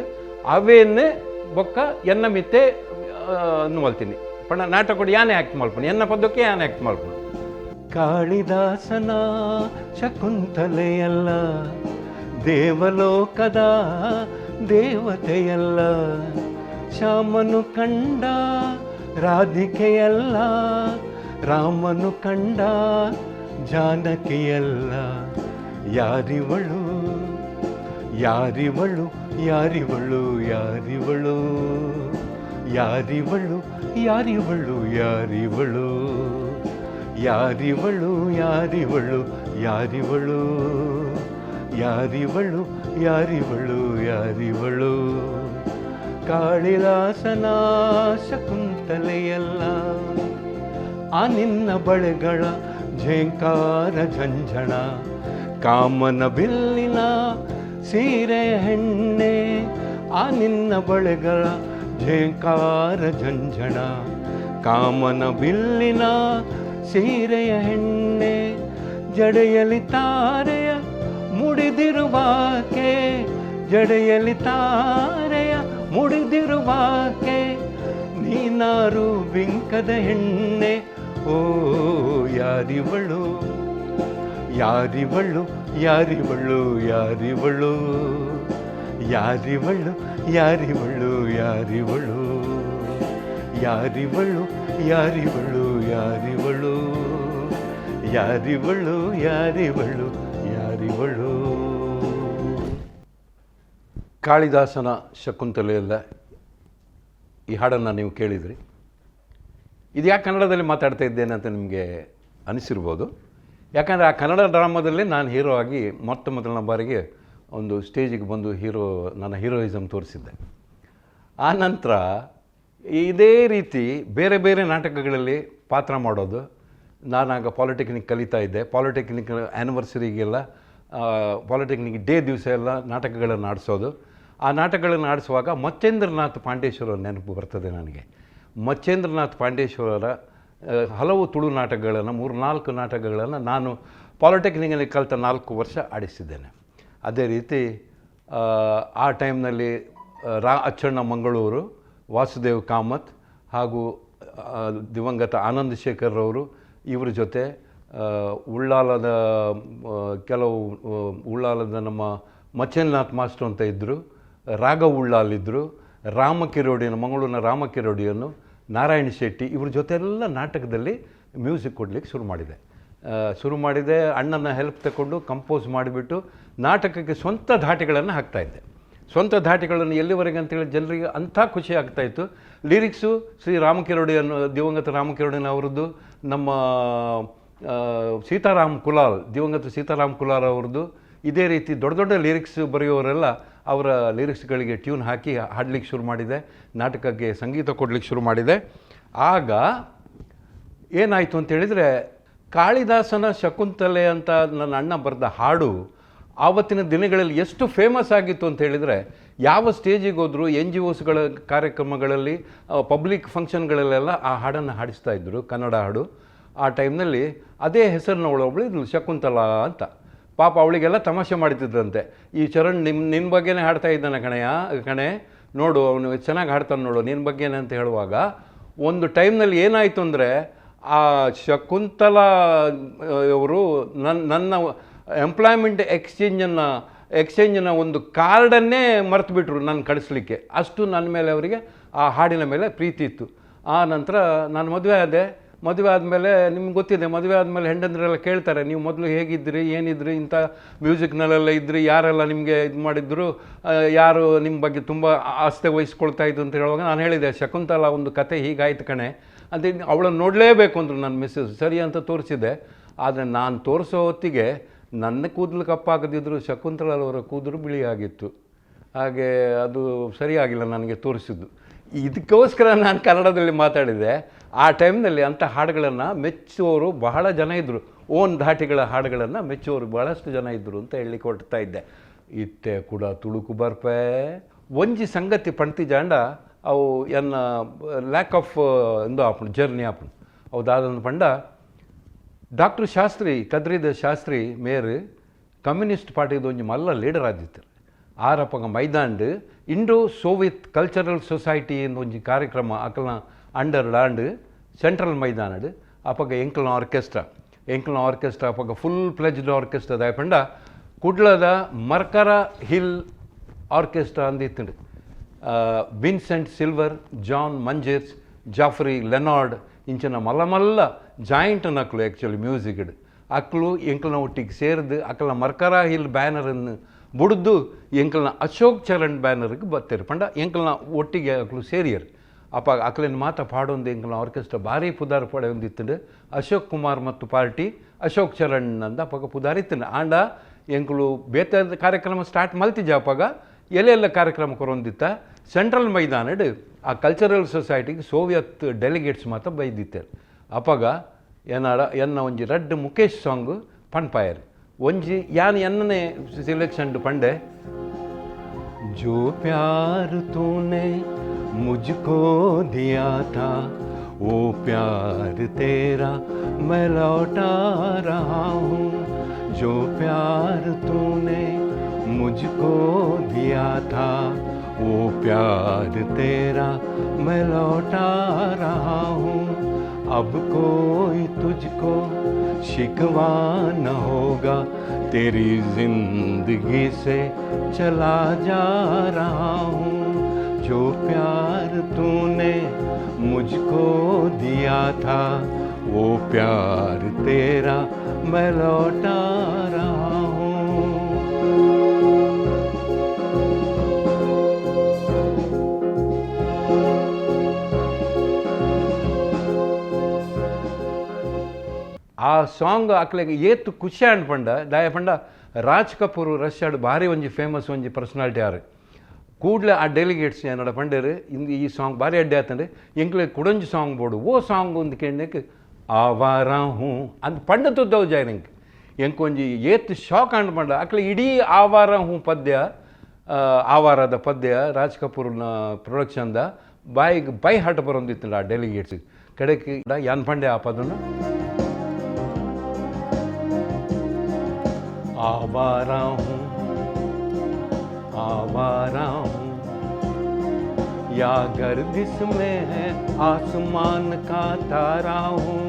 ಅವೇನು ಬೊಕ್ಕ ಎನ್ನ ಮಿತ್ತೆ ಮಲ್ತೀನಿ ಪಂಡ ನಾಟಕ ಯಾನೇ ಆ್ಯಕ್ಟ್ ಮಲ್ಪುನು, ಎನ್ನ ಪದಕ್ಕೆ ಯಾನ್ ಆ್ಯಕ್ಟ್ ಮಲ್ಪುನು. ಕಾಳಿದಾಸನ ಶಕುಂತಲೆಯಲ್ಲ, ದೇವಲೋಕದ ದೇವತೆಯಲ್ಲ, ಶ್ಯಾಮನು ಕಂಡ ರಾಧಿಕೆಯಲ್ಲ, ರಾಮನು ಕಂಡ ಜಾನಕಿಯಲ್ಲ, ಯಾರಿವಳು ಯಾರಿವಳು ಯಾರಿವಳು ಯಾರಿವಳು ಯಾರಿವಳು ಯಾರಿವಳು ಯಾರಿವಳು ಯಾರಿವಳು ಯಾರಿವಳು ಯಾರಿವಳು ಯಾರಿವಳು ಯಾರಿವಳು ಯಾರಿವಳು, ಕಾಳಿದಾಸನ ಶಕುಂತಲೆಯಲ್ಲ. ಆ ನಿನ್ನ ಬಳೆಗಳ ಝೇಂಕಾರ ಝಂಝಣ, ಕಾಮನ ಬಿಲ್ಲಿನ ಸೀರೆ ಹೆಣ್ಣೆ, ಆ ನಿನ್ನ ಬಳೆಗಳ ಝೇಂಕಾರ ಝಂಝಣ, ಕಾಮನ ಬಿಲ್ಲಿನ ಸೀರೆಯ ಹೆಣ್ಣೆ, ಜಡೆಯಲಿ ತಾರೆಯ ಮುಡಿದಿರುವಾಕೆ. ಜಡೆಯಲ್ಲಿ ತಾರೆಯ ಮುಡಿದಿರುವಾಕೆ, ನೀನಾರು ಬಿಂಕದ ಹೆಣ್ಣೆ. ಓ ಯಾರಿವಳು, ಯಾರಿವಳು, ಯಾರಿವಳು, ಯಾರಿವಳು, ಯಾರಿವಳು, ಯಾರಿವಳು, ಯಾರಿವಳು, ಯಾರಿವಳು, ಯಾರಿವಳು, ಯಾರಿವಳು, ಯಾರಿವಳು, ಯಾರಿವಳು, ಯಾರಿವಳು. ಕಾಳಿದಾಸನ ಶಕುಂತಲೆಯಲ್ಲ ಈ ಹಾಡನ್ನು ನೀವು ಕೇಳಿದ್ರಿ. ಇದು ಯಾಕೆ ಕನ್ನಡದಲ್ಲಿ ಮಾತಾಡ್ತಾ ಇದ್ದೇನೆ ಅಂತ ನಿಮಗೆ ಅನಿಸಿರ್ಬೋದು. ಯಾಕಂದರೆ ಆ ಕನ್ನಡ ಡ್ರಾಮಾದಲ್ಲಿ ನಾನು ಹೀರೋ ಆಗಿ ಮೊಟ್ಟ ಮೊದಲನ ಬಾರಿಗೆ ಒಂದು ಸ್ಟೇಜಿಗೆ ಬಂದು ನನ್ನ ಹೀರೋಯಿಸಮ್ ತೋರಿಸಿದ್ದೆ. ಆ ನಂತರ ಇದೇ ರೀತಿ ಬೇರೆ ಬೇರೆ ನಾಟಕಗಳಲ್ಲಿ ಪಾತ್ರ ಮಾಡೋದು. ನಾನಾಗ ಪಾಲಿಟೆಕ್ನಿಕ್ ಕಲಿತಾ ಇದ್ದೆ. ಪಾಲಿಟೆಕ್ನಿಕ್ ಆ್ಯನಿವರ್ಸರಿಗೆಲ್ಲ, ಪಾಲಿಟೆಕ್ನಿಕ್ ಡೇ ದಿವಸ ಎಲ್ಲ ನಾಟಕಗಳನ್ನು ಆಡಿಸೋದು. ಆ ನಾಟಕಗಳನ್ನು ಆಡಿಸುವಾಗ ಮಚ್ಚೇಂದ್ರನಾಥ್ ಪಾಂಡೇಶ್ವರ ನೆನಪು ಬರ್ತದೆ ನನಗೆ. ಮಚ್ಚೇಂದ್ರನಾಥ್ ಪಾಂಡೇಶ್ವರರ ಹಲವು ತುಳು ನಾಟಕಗಳನ್ನು, 3-4 ನಾಟಕಗಳನ್ನು ನಾನು ಪಾಲಿಟೆಕ್ನಿಕಲ್ಲಿ ಕಲಿತ 4 ವರ್ಷ ಆಡಿಸಿದ್ದೇನೆ. ಅದೇ ರೀತಿ ಆ ಟೈಮ್ನಲ್ಲಿ ರಾ ಅಚ್ಚಣ್ಣ ಮಂಗಳೂರು, ವಾಸುದೇವ್ ಕಾಮತ್ ಹಾಗೂ ದಿವಂಗತ ಆನಂದ್ ಶೇಖರ್ ಅವರು, ಇವರ ಜೊತೆ ಉಳ್ಳಾಲದ ಕೆಲವು ಉಳ್ಳಾಲದ ನಮ್ಮ ಮಚ್ಚೇಂದ್ರನಾಥ್ ಮಾಸ್ಟ್ರು ಅಂತ ಇದ್ದರು, ರಾಘವ್ ಉಳ್ಳಾಲ್ ಇದ್ದರು, ರಾಮಕಿರೋಡಿಯನ್ನು, ಮಂಗಳೂರಿನ ರಾಮಕಿರೋಡಿಯನ್ನು, ನಾರಾಯಣ ಶೆಟ್ಟಿ, ಇವ್ರ ಜೊತೆಲ್ಲ ನಾಟಕದಲ್ಲಿ ಮ್ಯೂಸಿಕ್ ಕೊಡಲಿಕ್ಕೆ ಶುರು ಮಾಡಿದೆ. ಶುರು ಮಾಡಿದೆ. ಅಣ್ಣನ ಹೆಲ್ಪ್ ತಗೊಂಡು ಕಂಪೋಸ್ ಮಾಡಿಬಿಟ್ಟು ನಾಟಕಕ್ಕೆ ಸ್ವಂತ ಧಾಟಿಗಳನ್ನು ಹಾಕ್ತಾಯಿದ್ದೆ. ಸ್ವಂತ ಧಾಟಿಗಳನ್ನು ಎಲ್ಲಿವರೆಗೆ ಅಂತೇಳಿ ಜನರಿಗೆ ಅಂಥ ಖುಷಿ ಆಗ್ತಾಯಿತ್ತು. ಲಿರಿಕ್ಸು ಶ್ರೀ ರಾಮಕಿರೋಡಿಯನ್ನು, ದಿವಂಗತ ರಾಮಕಿರೋಡಿನ ಅವರದ್ದು, ನಮ್ಮ ಸೀತಾರಾಮ್ ಕುಲಾಲ್, ದಿವಂಗತ ಸೀತಾರಾಮ್ ಕುಲಾಲ್ ಅವ್ರದ್ದು, ಇದೇ ರೀತಿ ದೊಡ್ಡ ದೊಡ್ಡ ಲಿರಿಕ್ಸ್ ಬರೆಯೋರೆಲ್ಲ ಅವರ ಲಿರಿಕ್ಸ್ಗಳಿಗೆ ಟ್ಯೂನ್ ಹಾಕಿ ಹಾಡಲಿಕ್ಕೆ ಶುರು ಮಾಡಿದೆ, ನಾಟಕಕ್ಕೆ ಸಂಗೀತ ಕೊಡಲಿಕ್ಕೆ ಶುರು ಮಾಡಿದೆ. ಆಗ ಏನಾಯಿತು ಅಂತೇಳಿದರೆ, ಕಾಳಿದಾಸನ ಶಕುಂತಲೆ ಅಂತ ನನ್ನ ಅಣ್ಣ ಬರೆದ ಹಾಡು ಆವತ್ತಿನ ದಿನಗಳಲ್ಲಿ ಎಷ್ಟು ಫೇಮಸ್ ಆಗಿತ್ತು ಅಂತ ಹೇಳಿದರೆ, ಯಾವ ಸ್ಟೇಜಿಗೆ ಹೋದರೂ ಎನ್‌ಜಿಒಸ್ಗಳ ಕಾರ್ಯಕ್ರಮಗಳಲ್ಲಿ, ಪಬ್ಲಿಕ್ ಫಂಕ್ಷನ್ಗಳಲ್ಲೆಲ್ಲ ಆ ಹಾಡನ್ನು ಹಾಡಿಸ್ತಾ ಇದ್ದರು, ಕನ್ನಡ ಹಾಡು. ಆ ಟೈಮ್ನಲ್ಲಿ ಅದೇ ಹೆಸರಿನವಳೊಬ್ಳು ಇದ್ಲು, ಶಕುಂತಲಾ ಅಂತ. ಪಾಪ ಅವಳಿಗೆಲ್ಲ ತಮಾಷೆ ಮಾಡ್ತಿದ್ರಂತೆ, ಈ ಚರಣ್ ನಿನ್ನ ಬಗ್ಗೆನೇ ಹಾಡ್ತಾ ಇದ್ದಾನೆ ಕಣಯ್ಯ, ಕಣೆ ನೋಡು, ಅವನು ಚೆನ್ನಾಗಿ ಹಾಡ್ತಾನೆ ನೋಡು, ನಿನ್ನ ಬಗ್ಗೆನೇ ಅಂತ ಹೇಳುವಾಗ ಒಂದು ಟೈಮ್ನಲ್ಲಿ ಏನಾಯಿತು ಅಂದರೆ, ಆ ಶಕುಂತಲಾ ಅವರು ನನ್ನ ನನ್ನ ಎಂಪ್ಲಾಯ್ಮೆಂಟ್ ಎಕ್ಸ್ಚೇಂಜಿನ ಒಂದು ಕಾರ್ಡನ್ನೇ ಮರೆತುಬಿಟ್ರು ನಾನು ಕಳಿಸ್ಲಿಕ್ಕೆ. ಅಷ್ಟು ನನ್ನ ಮೇಲೆ ಅವರಿಗೆ ಆ ಹಾಡಿನ ಮೇಲೆ ಪ್ರೀತಿ ಇತ್ತು. ಆ ನಂತರ ನಾನು ಮದುವೆ ಆದೆ. ಮದುವೆ ಆದಮೇಲೆ ನಿಮ್ಗೆ ಗೊತ್ತಿದೆ, ಮದುವೆ ಆದಮೇಲೆ ಹೆಂಡಂದ್ರೆಲ್ಲ ಕೇಳ್ತಾರೆ, ನೀವು ಮೊದಲು ಹೇಗಿದ್ರಿ, ಏನಿದ್ರಿ, ಇಂಥ ಮ್ಯೂಸಿಕ್ನಲ್ಲೆಲ್ಲ ಇದ್ರಿ, ಯಾರೆಲ್ಲ ನಿಮಗೆ ಇದು ಮಾಡಿದ್ರು, ಯಾರು ನಿಮ್ಮ ಬಗ್ಗೆ ತುಂಬ ಆಸ್ಥೆ ವಹಿಸ್ಕೊಳ್ತಾ ಇದ್ರು ಅಂತ ಹೇಳುವಾಗ ನಾನು ಹೇಳಿದೆ, ಶಕುಂತಲಾ ಒಂದು ಕತೆ ಹೀಗಾಯ್ತು ಕಣೆ ಅಂತ. ಅವಳನ್ನು ನೋಡಲೇಬೇಕು ಅಂದರು ನನ್ನ ಮಿಸ್ಸಸ್. ಸರಿ ಅಂತ ತೋರಿಸಿದೆ. ಆದರೆ ನಾನು ತೋರಿಸೋ ಹೊತ್ತಿಗೆ ನನ್ನ ಕೂದಲು ಕಪ್ಪಾಗದಿದ್ದರೂ ಶಕುಂತಲಾರವರ ಕೂದಲು ಬಿಳಿಯಾಗಿತ್ತು. ಹಾಗೆ ಅದು ಸರಿಯಾಗಿಲ್ಲ ನನಗೆ ತೋರಿಸಿದ್ದು. ಇದಕ್ಕೋಸ್ಕರ ನಾನು ಕನ್ನಡದಲ್ಲಿ ಮಾತಾಡಿದೆ. ಆ ಟೈಮ್ನಲ್ಲಿ ಅಂಥ ಹಾಡುಗಳನ್ನು ಮೆಚ್ಚುವವರು ಬಹಳ ಜನ ಇದ್ದರು. ಓನ್ ಧಾಟಿಗಳ ಹಾಡುಗಳನ್ನು ಮೆಚ್ಚುವವರು ಬಹಳಷ್ಟು ಜನ ಇದ್ದರು ಅಂತ ಹೇಳಿ ಕೊಡ್ತಾ ಇದ್ದೆ. ಇತ್ತೆ ಕೂಡ ತುಳುಕು ಬರ್ಪೆ ಒಂಜಿ ಸಂಗತಿ ಪಣ್ತಿ ಜಾಂಡ ಅವು ಎನ್ನ ಲ್ಯಾಕ್ ಆಫ್ ಇಂದು ಆಪುಂಡು, ಜರ್ನಿ ಆಪುಂಡು. ಅವು ದಾದನ ಪಂಡ ಡಾಕ್ಟರ್ ಶಾಸ್ತ್ರಿ, ಕದ್ರಿದ ಶಾಸ್ತ್ರಿ ಮೇರ್ ಕಮ್ಯುನಿಸ್ಟ್ ಪಾರ್ಟಿದ ಒಂಜಿ ಮಲ್ಲ ಲೀಡರ್ ಆದಿತ್ತೆರ್. ಆರಪ್ಪಗ ಮೈದಾಂಡ್ ಇಂಡೋ ಸೋವಿಯತ್ ಕಲ್ಚರಲ್ ಸೊಸೈಟಿ ಎಂದು ಒಂಜಿ ಕಾರ್ಯಕ್ರಮ ಅಕಲ್ನ ಅಂಡರ್ ಲಾಂಡ್ ಸೆಂಟ್ರಲ್ ಮೈದಾನಡ್. ಅಪಗ ಎಂಕಲ್ನ ಆರ್ಕೆಸ್ಟ್ರಾ, ಎಂಕಲ್ನ ಆರ್ಕೆಸ್ಟ್ರಾ ಅಪಗ ಫುಲ್ ಪ್ಲೆಜ್ಡ್ ಆರ್ಕೆಸ್ಟ್ರಾ ದಾಯಪಂಡ ಕುಡ್ಲದ ಮರ್ಕರ ಹಿಲ್ ಆರ್ಕೆಸ್ಟ್ರಾ ಅಂದಿತ್ತುಂಡು. ವಿನ್ಸೆಂಟ್ ಸಿಲ್ವರ್, ಜಾನ್ ಮಂಜೇರ್ಸ್, ಜಾಫ್ರಿ ಲೆನಾರ್ಡ್ ಇಂಚಿನ ಮಲ್ಲ ಮಲ್ಲ ಜಾಯಿಂಟ್ ನಕ್ಲು ಆ್ಯಕ್ಚುಲಿ ಮ್ಯೂಸಿಕ್ಡ್ ಅಕ್ಲು ಎಂಕಲ್ನ ಒಟ್ಟಿಗೆ ಸೇರಿದು ಅಕಲ್ನ ಮರ್ಕರ ಹಿಲ್ ಬ್ಯಾನರನ್ನು ಬುಡ್ದು ಎಂಕಲ್ನ ಅಶೋಕ್ ಚರಣ್ ಬ್ಯಾನರ್ಗೆ ಬತ್ತೇರು. ಪಂಡ ಎಂಕಲ್ನ ಒಟ್ಟಿಗೆ ಅಕ್ಲು ಸೇರಿಯರು. ಅಪ್ಪ ಅಕ್ಲಿನ ಮಾತ ಪಾಡೊಂದು ಎಂಕಲ್ನ ಆರ್ಕೆಸ್ಟ್ರಾ ಭಾರಿ ಪುದಾರ್ ಪಡೆಯೊಂದಿತ್ತುಂಡು. ಅಶೋಕ್ ಕುಮಾರ್ ಮತ್ತು ಪಾರ್ಟಿ ಅಶೋಕ್ ಚರಣ್ ಅಂದ ಅಪಗ ಪುದಾರ್ ಇತ್ತುಂಡು. ಆಂಡ ಎಂಕುಲು ಬೇತೆ ಕಾರ್ಯಕ್ರಮ ಸ್ಟಾರ್ಟ್ ಮಲ್ತಿಜ. ಅಪಗ ಎಲ್ಲೆಲ್ಲ ಕಾರ್ಯಕ್ರಮ ಕೊರೊಂದಿತ್ತ ಸೆಂಟ್ರಲ್ ಮೈದಾನಡ್ ಆ ಕಲ್ಚರಲ್ ಸೊಸೈಟಿಗೆ ಸೋವಿಯತ್ ಡೆಲಿಗೇಟ್ಸ್ ಮಾತ ಬೈದಿತ್ತೆರ್. ಅಪಗ ಎನ್ನಾಡ ಎನ್ನ ಒಂಜಿ ರಡ್ಡ್ ಮುಕೇಶ್ ಸಾಂಗ್ ಪನ್ಪಾಯೆರ್. ಒಂಜಿ ಯಾನ್ ಎನ್ನನೆ ಸಿಲೆಕ್ಷನ್ ಪಂಡೆ, जो प्यार तूने मुझको दिया था वो प्यार तेरा मैं लौटा रहा हूँ, जो प्यार तूने मुझको दिया था, वो प्यार तेरा मैं लौटा रहा हूँ। अब कोई तुझको शिकवा न होगा, तेरी जिंदगी से चला जा रहा हूँ। जो प्यार तूने मुझको दिया था, वो प्यार तेरा मैं लौटा रहा हूँ। ಆ ಸಾಂಗ್ ಅಕ್ಲೆಗ್ ಏತ್ ಖುಷಿ ಆಂಡ್ ಪಂಡ ದಾಯ ಪಂಡ ರಾಜ್ ಕಪೂರ್ ರಷ್ಯಾಡ್ ಭಾರಿ ಒಂಜಿ ಫೇಮಸ್ ಒಂಜಿ ಪರ್ಸನಾಲಿಟಿ ಆರ್. ಕೂಡ್ಲೆ ಆ ಡೆಲಿಗೇಟ್ಸ್ ಏನಡ ಪಂಡೇರು, ಇಂದು ಈ ಸಾಂಗ್ ಭಾರಿ ಅಡ್ಡೆ ಆತಂಡು, ಎಂಕ್ಲೆ ಕುಡೊಂಜಿ ಸಾಂಗ್ ಬೋಡು, ಓ ಸಾಂಗ್ ಒಂದು ಕೇಂದ್ರಕ್ಕೆ ಆವಾರ ಹ್ಞೂ ಅಂದ್ ಪಂಡ ತುದ್ದವು ಜಾಯ್ ಎಂಕ್ ಎಂಕ್ ಒಂಜಿ ಏತ್ ಶಾಕ್ ಆಂಡ್ ಪಂಡ ಅಕ್ಲೆ ಇಡೀ ಆವಾರ ಹ್ಞೂ ಪದ್ಯ, ಆವಾರದ ಪದ್ಯ ರಾಜ್ ಕಪೂರ್ನ ಪ್ರೊಡಕ್ಷನ್ದ ಬಾಯಿಗೆ ಬೈ ಹಾಟ ಬರೋಂದಿತ್ತು ಆ ಡೆಲಿಗೇಟ್ಸ್ ಕಡೆಗೆ ಯಾನ್ ಪಂಡೆ ಆ ಪದನ. आवारा हूँ आवारा हूँ, या गर्दिश में है आसमान का तारा हूँ।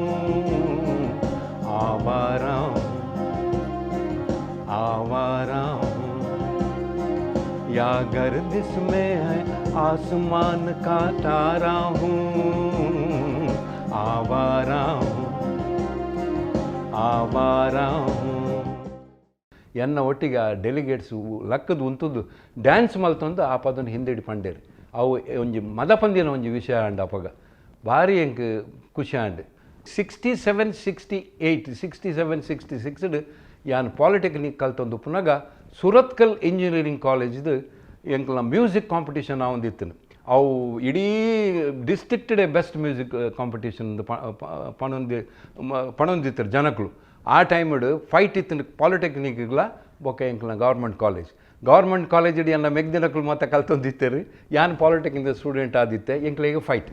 आवारा हूँ आवारा हूँ, या गर्दिश में है आसमान का तारा हूँ। आवारा हूँ आवारा हूँ। ಎನ್ನ ಒಟ್ಟಿಗೆ ಆ ಡೆಲಿಗೇಟ್ಸ್ ಲಕ್ಕದ ಉಂತುದು ಡ್ಯಾನ್ಸ್ ಮಲ್ತೊಂದು ಆ ಪದನ ಹಿಂದಿಡಿ ಪಂಡೇರು. ಅವು ಒಂಜಿ ಮದಪಂದಿನ ಒಂಜಿ ವಿಷಯ ಆಂಡ್ ಅಪಗ ಭಾರಿ ಎಂಕ್ ಖುಷಿ ಆಂಡ್. 67 68 67 66 ಯಾನ್ ಪಾಲಿಟೆಕ್ನಿಕ್ ಕಲ್ತೊಂದು ಪುನಗ ಸುರತ್ಕಲ್ ಇಂಜಿನಿಯರಿಂಗ್ ಕಾಲೇಜ್ದು ಎಂಕ್ಲ ಮ್ಯೂಸಿಕ್ ಕಾಂಪಿಟೇಷನ್ ಆವೊಂದಿತ್ತು. ಅವು ಇಡೀ ಡಿಸ್ಟ್ರಿಕ್ಟೇ best music competition ಪಣೊಂದು ಪಣೊಂದಿತ್ತಾರೆ ಜನಕ್ಕಳು. ಆ ಟೈಮ್ಡ್ ಫೈಟ್ ಇತ್ತು ಪಾಲಿಟೆಕ್ನಿಕ್ಗಳ ಬೊಕ್ಕ ಎಂಕ್ಲ government college. Government college ಎನ್ನ ಮೆಗ್ದಿನಕ್ಳು ಮತ್ತೆ ಕಲ್ತೊಂದಿತ್ತೇರು, ಯಾನ್ ಪಾಲಿಟೆಕ್ನಿಕ್ ಸ್ಟೂಡೆಂಟ್ ಆದಿತ್ತೆ, ಎಂಕ್ಲೆಗ್ ಫೈಟ್.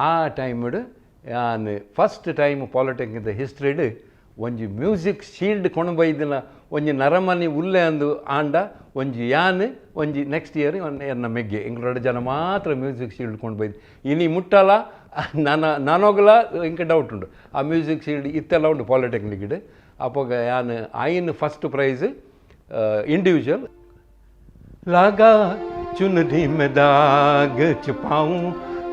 ಆ ಟೈಮ್ಡ್ ಯಾನ್ first time polytechnic ಹಿಸ್ಟ್ರಿಡ್ ಒಂಜಿ ಮ್ಯೂಸಿಕ್ ಶೀಲ್ಡ್ ಕೊಂಡ್ಬೈದಿನ ಒಂಜಿ ನರಮನಿ ಉಲ್ಲೆ ಅಂದು ಆಂಡ ಒಂಜಿ ಯಾನ್ ಒಂಜಿ ನೆಕ್ಸ್ಟ್ ಇಯರ್ ಎನ್ನ ಮೆಗ್ಗೆ ಎಂಕ್ಲ ಜನ ಮಾತ್ರ ಮ್ಯೂಸಿಕ್ ಶೀಲ್ಡ್ ಕೊಂಡ್ಬೈದು. ಇನಿ ಮುಟ್ಟಲ ನನ್ನ ನಾನೋಗಲ ಇಂಕ ಡೌಟ್ ಉಂಡು ಆ ಮ್ಯೂಸಿಕ್ ಶೀಲ್ಡ್ ಇತ್ತೆಲ್ಲ ಉಂಡು ಪಾಲಿಟೆಕ್ನಿಕ್ಡ್. ಅಪಗ ಯಾನ್ ಐನ್ first prize individual. लागा चुनरी में दाग छुपाऊं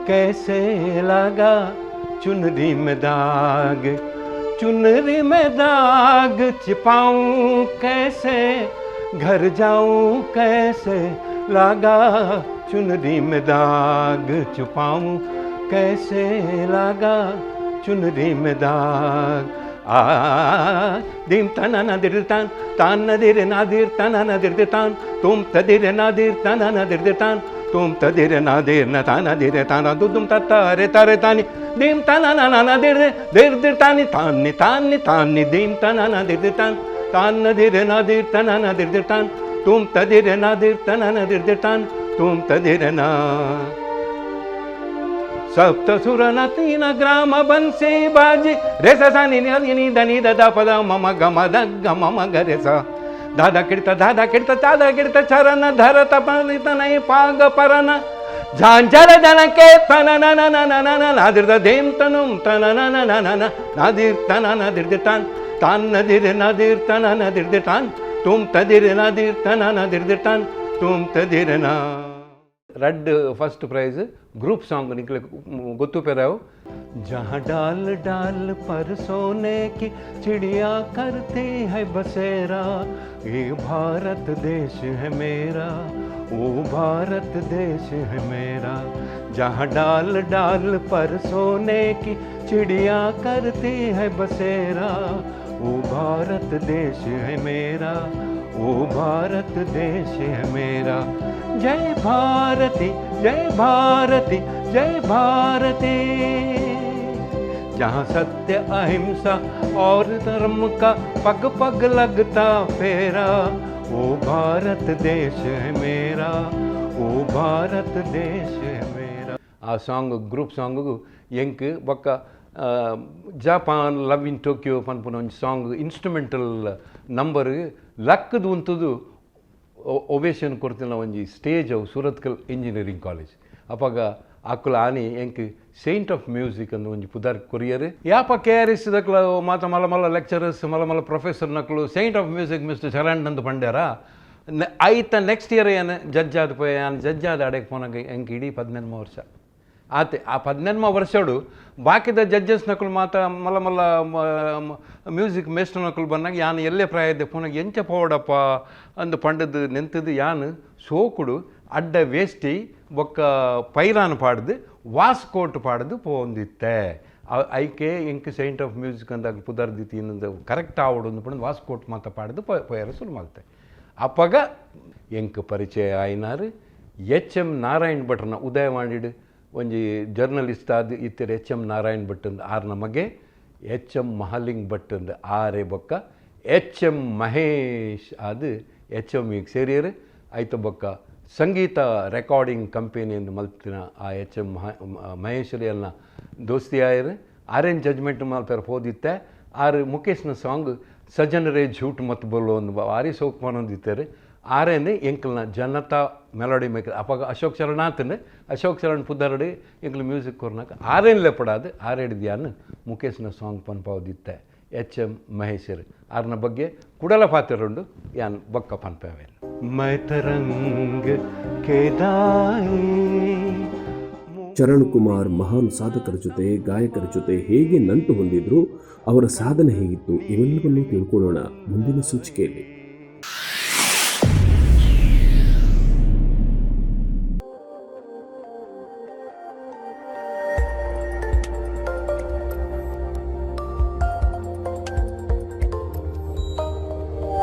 कैसे, लागा चुनरी में दाग, चुनरी में दाग छिपाऊं कैसे, घर जाऊं कैसे, लागा चुनरी में दाग छुपाऊं कैसे, लागा चुनरी में दाग। आ दिम तना नदिर तान तान नदिर नादिर तना नदिर तान तुम तदिर नादिर तना नदिर तान तुम तदिर नादिर न ताना दिर ताना दुदुम तत्ता रे तारे तानी दिम तना ना ना दिर दिर दिर तानी तानी तानी तानी दिम तना नदिर तान तान नदिर नादिर तना नदिर तान तुम तदिर नादिर तना नदिर तान तुम तदिर ना। सप्त सुर तीन ग्राम बंसी बाजी रे सा सा नि नि नि the नि the the प the म म ग म the ग म म ग रे सा दादा किडत दादा किडत दादा किडत चरण धरत पनित नहीं पाग परन झांझर जन के तन न न न न न न नादिर the Dhem तनुम तन न न न न न नादिर तन नादिर तान तान नदिर नादिर तन नदिर तान तुम तदिर नादिर तन नदिर तान तुम तदिर ना। Red first prize group song निकले गोत्तु पेराव। जहाँ डाल डाल पर सोने की चिड़िया करती है बसेरा, ये भारत देश है मेरा, वो भारत देश है मेरा। जहाँ डाल डाल पर सोने की चिड़िया करती है बसेरा, वो भारत देश है मेरा, वो भारत देश है मेरा। जय भारती जय भारती जय भारती। जहाँ सत्य अहिंसा और धर्म का पग पग लगता फेरा, वो भारत देश है मेरा, वो भारत देश है मेरा। ಆ song group song ಎಂಕ್ ಬೊಕ್ಕ Japan love in Tokyo ಪನ್ಪುನ ಒಂಜಿ song instrumental number ಲಕ್ಕದು ಉಂತುದು. ಒವೇಶನ್ ಕೊರ್ತಿನ ಒಂಜಿ ಸ್ಟೇಜ್ ಅವು ಸೂರತ್ಕಲ್ ಇಂಜಿನಿಯರಿಂಗ್ ಕಾಲೇಜ್. ಅಪಗ ಅಕುಲು ಆನಿ ಎಂಕ್ ಸೈಂಟ್ ಆಫ್ ಮ್ಯೂಸಿಕ್ ಅಂದ್ ಒಂಜಿ ಪುದರ್ ಕೊರಿಯೆರ್. ಯಾಪ ಕೆ ಆರ್ ಎಸ್ ದಕ್ಲು ಮಾತ ಮಲ್ಲ ಮಲ್ಲ ಲೆಕ್ಚರರ್ಸ್, ಮಲ್ಲ ಮಲ್ಲ professor ನಕುಲು "Saint of Music Mister Charan" ಅಂದ್ ಪಂಡ್ಯಾರ, ಐತ ನೆಕ್ಸ್ಟ್ ಇಯರ್ ಏನು ಜಡ್ಜ್ ಆದ್ ಪೋಯೆ. ಯಾನ್ ಜಡ್ಜ್ ಆದ್ ಅಡೆಗ್ ಪೋನಾಗ ಎಂಕ್ ಇಡೀ 18 ವರ್ಷ ಆತೆ. ಆ 18 ವರ್ಷಡು ಬಾಕಿದ ಜಡ್ಜಸ್ ನಕುಲು ಮಾತ ಮಲ್ಲ ಮಲ್ಲ ಮ್ಯೂಸಿಕ್ ಮೇಸ್ಟ್ರ್ ನಕುಲು ಬಂದಾಗ, ಯಾನ್ ಎಲ್ಲೆ ಪ್ರಾಯದ ಪೋನಾಗ ಎಂಚ ಪೋವಡಪ್ಪ ಅಂದ್ ಪಂಡದು ನೆಂತದು, ಯಾನ್ ಸೋಕುಡು ಅಡ್ಡ ವೇಸ್ಟಿ ಬೊಕ್ಕ ಪೈರಾನ್ ಪಾಡ್ದು, ವಾಸ್ಕೋಟ್ ಪಾಡ್ದು ಪೋವೊಂದಿತ್ತೆ. ಐಕೆ ಎಂಕ್ ಸೈಂಟ್ ಆಫ್ ಮ್ಯೂಸಿಕ್ ಅಂದಾಗ ಪುದರ್ ದಿತಿ ಕರೆಕ್ಟ್ ಆವೊಡು ಅಂದ್ ಪಂದ್ ವಾಸ್ಕೋಟ್ ಮಾತ ಪಾಡ್ದು ಪೋಯೆರೆ ಶುರು ಮಲ್ತೆ. ಅಪಗ ಎಂಕ್ ಪರಿಚಯ ಆಯಿನಾರ್ ಎಚ್ ಎಂ ನಾರಾಯಣ್ ಭಟ್ರನ. ಉದಯವಾಣಿಡ್ ಒಂಜಿ ಜರ್ನಲಿಸ್ಟ್ ಆದ್ ಇತ್ತೆರ್ ಎಚ್ ಎಂ ನಾರಾಯಣ್ ಭಟ್ ಅಂದ್. ಆರ್ನ ಮಗೆ ಎಚ್ ಎಂ ಮಹಾಲಿಂಗ್ ಭಟ್ ಅಂದ್. ಆರೆ ಬೊಕ್ಕ ಎಚ್ ಎಂ ಮಹೇಶ್ ಆದ್ ಎಚ್ ಎಂ ಈಗ ಸೇರಿಯರು. ಐತ ಬೊಕ್ಕ ಸಂಗೀತ ರೆಕಾರ್ಡಿಂಗ್ ಕಂಪೆನಿಯನ್ನು ಮಲ್ತಿನ ಆ ಎಚ್ ಎಂ ಮಹೇಶ್ವರಿ ಅಲ್ನ ದೋಸ್ತಿ ಆಯರು. ಆರೇನ್ ಜಡ್ಜ್ಮೆಂಟ್ ಮಲ್ಪೆರ ಪೋದಿತ್ತೆ. ಆರ್ ಮುಕೇಶ್ನ ಸಾಂಗ್ "ಸಜನ್ ರೇ ಝೂಟ್ ಮತ್ ಬೋಲೋ" ಒಂದು ಭಾರಿ ಸೋಕ್ ಪನೊಂದಿತ್ತೆರ್. ಆರೇನೆ ಎಂಕಲ್ನ ಜನತಾ ಮೆಲೋಡಿ ಮೇಕರ್, ಅಪಗ ಅಶೋಕ್ ಚರಣ್ ಆತನ, ಅಶೋಕ್ ಚರಣ್ ಪುದರ್ಡ್ ಎಂಕ್ಲು ಮ್ಯೂಸಿಕ್ ಕೊರ್ನಾಕ ಆರೇನ್ ಲೆಪಡಾದ್ ಆರೇಡ್ದಿಯಾನ್ ಮುಕೇಶ್ನ ಸಾಂಗ್ ಪನ್ಪಾವದಿತ್ತೆ ಎಚ್ ಎಂ ಮಹೇಶರ್. ಆರ್ನ ಬಗ್ಗೆ ಕುಡಲ ಪಾತೆರುಂಡು, ಯಾನ್ ಬೊಕ್ಕ ಪನ್ಪಾವೇನ್. ಮೈ ತರಂಗ್ ಕೇದಾಯಿ. ಚರಣ್ ಕುಮಾರ್ ಮಹಾನ್ ಸಾಧಕರ ಜೊತೆ, ಗಾಯಕರ ಜೊತೆ ಹೇಗೆ ನಂಟು ಹೊಂದಿದ್ರು, ಅವರ ಸಾಧನೆ ಹೇಗಿತ್ತು, ಇವೆಲ್ಲವನ್ನೂ ತಿಳ್ಕೊಳ್ಳೋಣ ಮುಂದಿನ ಸಂಚಿಕೆಯಲ್ಲಿ.